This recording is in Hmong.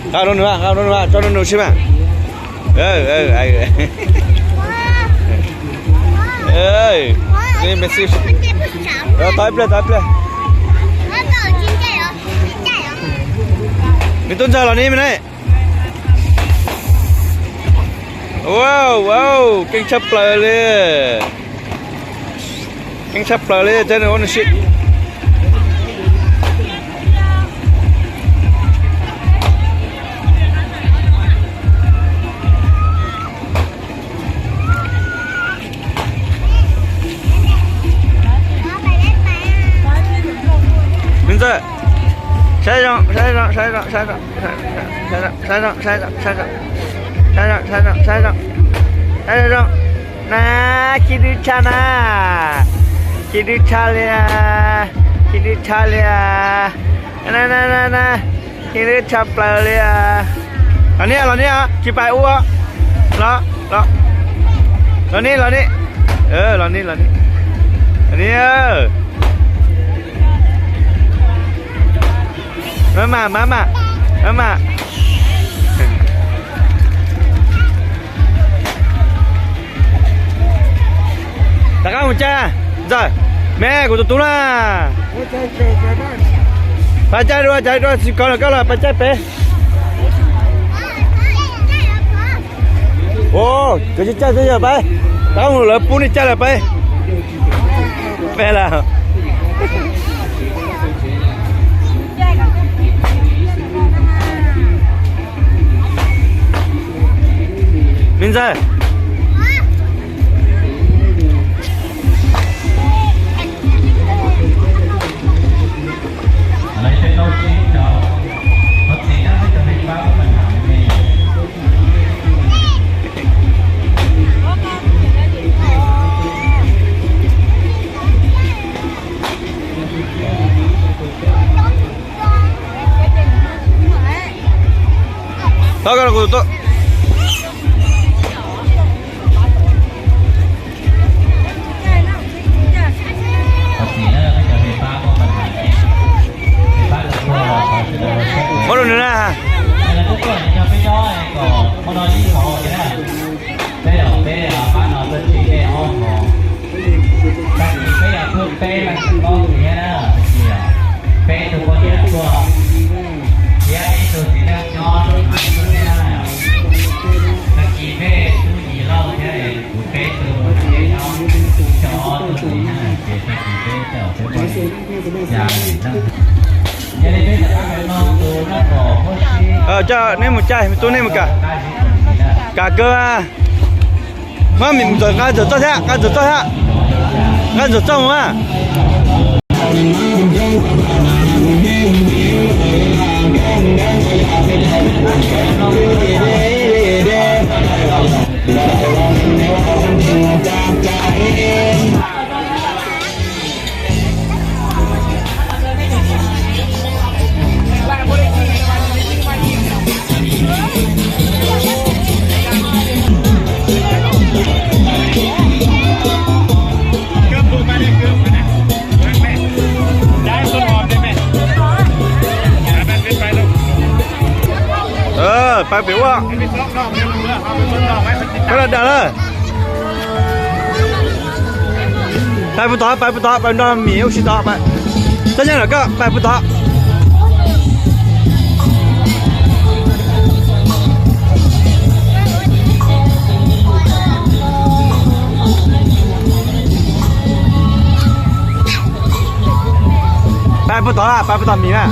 Nqa rau nws, nqa rau nws, tso rau nws sib mas. Tau ib pliag, tau ib pliag. Me tub ntxawg los ni me ne. Wow, wow, keej tshaj plaws li. Keej tshaj plaws li, teb nws ua nws sim. Me ntxawg, saib zoo, saib zoo, saib zoo, saib zoo, saib zoo, saib zoo, saib zoo, saib zoo, saib zoo, saib zoo. Na, khib dwb tshaj na, khib dwb tshaj li, khib dwb tshaj li, na na na na, khib dwb tshaj plaws li. Los ni, los ni, tsis pais ua, los, los, los ni, los ni, los ni, los ni, los ni. Mama, mama, mama. Rov qab mus caij, ntxawg, me kuv tus tub na. Pab caij dua, caij dua, tsis kov los koj los pab caij peb. Ua, koj tsis caij twb yog pab, rov qab mus lawv pub nej caij lawm pab. Peb lawm. Me ntxawg. Tau, koj los kuv tus tub. Muab rau nws na. Peb, peb pab no tuaj tsis nej ob hmos, tag kis peb yog tuaj peb leej tsis paub thiab na, tag kis peb tug poj niam tuaj thiab ib tug txiv neej nyob hais tuaj thiab. Tag kis peb tub Yis Lauj thiab kuv peb tug nyob, coj ob tug txiv neej ces tag kis peb coj peb poj niam. Coj neb mus caij, tub neb mus kam. Kam kawg. Muab Mim ntxawm nqa ntxawm txoj thiab, nqa ntxawm txoj thiab. Nqa ntxawm txoj mus mas. Pais pem ua, peb los dag lawm. Pais puag tod, pais puag tod, pais nrog Mim ua si tod, pais. Txhob nyob ntawm koj, pais puag tod. Pais puag tod, pais puag tod Mim na.